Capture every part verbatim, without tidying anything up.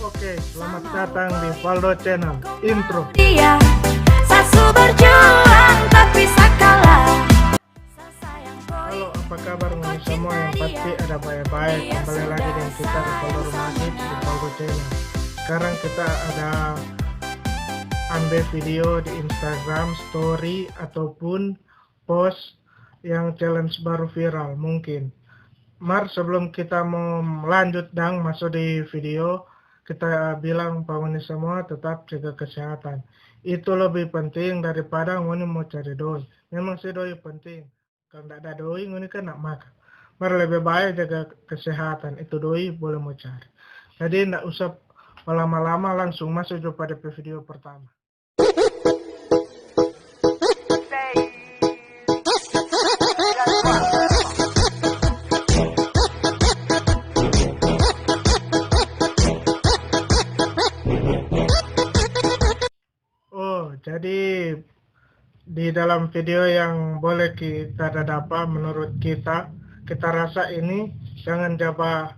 Oke, selamat datang di Valdo Channel. Intro. Dia sa su berjuang tapi sa kalah. Sa sayang boy. Halo, apa kabar ngoni semua? Yang pasti ada bae-bae. Kembali lagi dengan kita di Valdo Rumah di Valdo Channel. Sekarang kita ada ambe video di Instagram story ataupun post yang challenge baru viral mungkin. Mar, sebelum kita mo lanjut dang maso di video, kita bilang pa ngoni samua tetap jaga kesehatan. Itu lebih penting daripada ngoni mo cari doi. Memang sih doi penting. Kalu nda ada doi, ngoni kan nda makang. Mar, lebe bae jaga kesehatan. Itu doi boleh mo cari. Jadi nda usah balama-lama, langsung maso jo pa depe video pertama. Oh, jadi di dalam video yang boleh kita da dapa, menurut kita, kita rasa ini jangan ja ba-,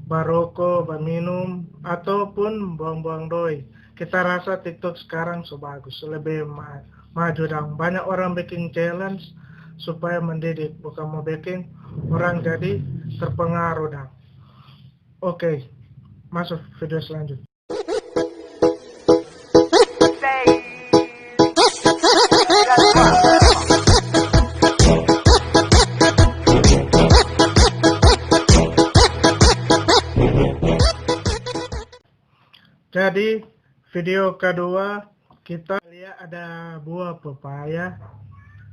baroko, baminum, ataupun buang-buang doi. Kita rasa TikTok sekarang so bagus, so lebe ma-, maju dang. Banyak orang beking challenge supaya mendidik, bukan mo beking orang jadi terpengaruh dang. Oke, maso video selanjutnya. Jadi, video kadua kita lia ada buah pepaya.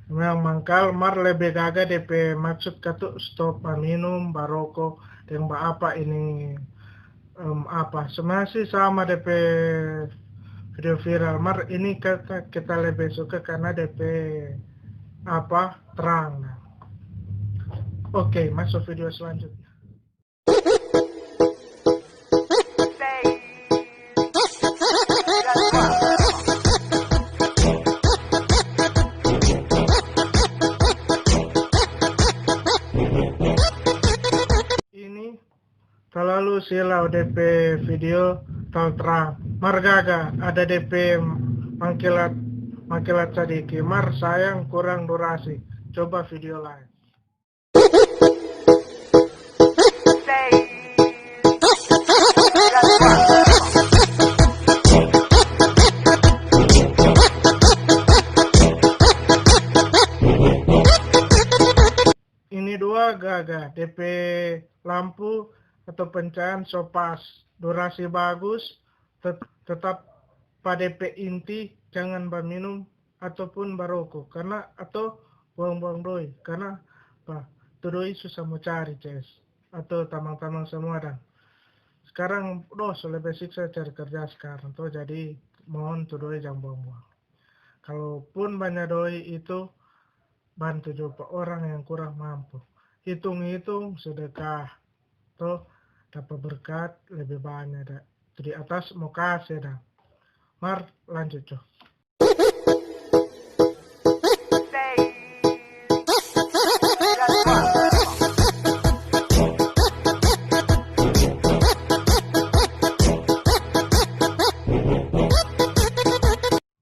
Memang mangkal, mar lebe gaga depe maksud katu stop baminum, baroko, deng ba apa ini, em, apa, sebenarnya sih sama depe video viral, mar ini ka-, ka-, kita lebe suka karena depe apa, trang. Oke, maso video selanjutnya. Ini talalu silau depe video tal trang. Mar gaga ada depe mangkilat, mangkilat sadiki. Mar sayang kurang durasi. Coba video lain. Ini dua gaga, depe lampu atau pencahayaan so pas, durasi bagus, tet-, tetap pa depe inti, jangan baminum ataupun baroko, karna, atau buang-buang doi, karna apa? Tu doi susah mo cari, ces, atau tamang-tamang samua dang. Sekarang, doh, so lebe siksa cari kerja sekarang to, jadi mohon tu doi jang buang-buang. Kalaupun banya doi itu, bantu jo pa orang yang kurang mampu. Hitung-hitung sedekah, to, dapa berkat lebe banya da. Tu di atas mo kase da. Mar, lanjut jo.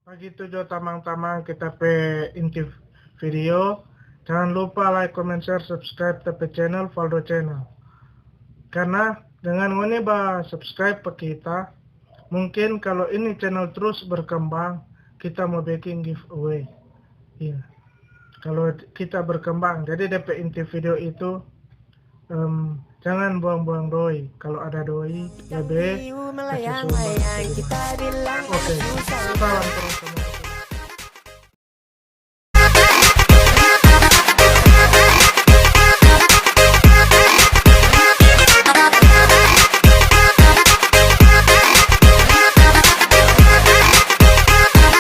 Bagitu jo tamang-tamang kita pe inti video. Jangan lupa like, comment, share, subscribe ta pe channel, Valdo Channel. Karna dengan ngoni ba subscribe pa kita, mungkin kalo ini channel trus berkembang, kita mo beking giveaway. Iya. Kalo kita berkembang, jadi depe inti video itu, em, jangan buang-buang doi. Kalo ada doi, lebe kase sumbar. Oke, salam terus.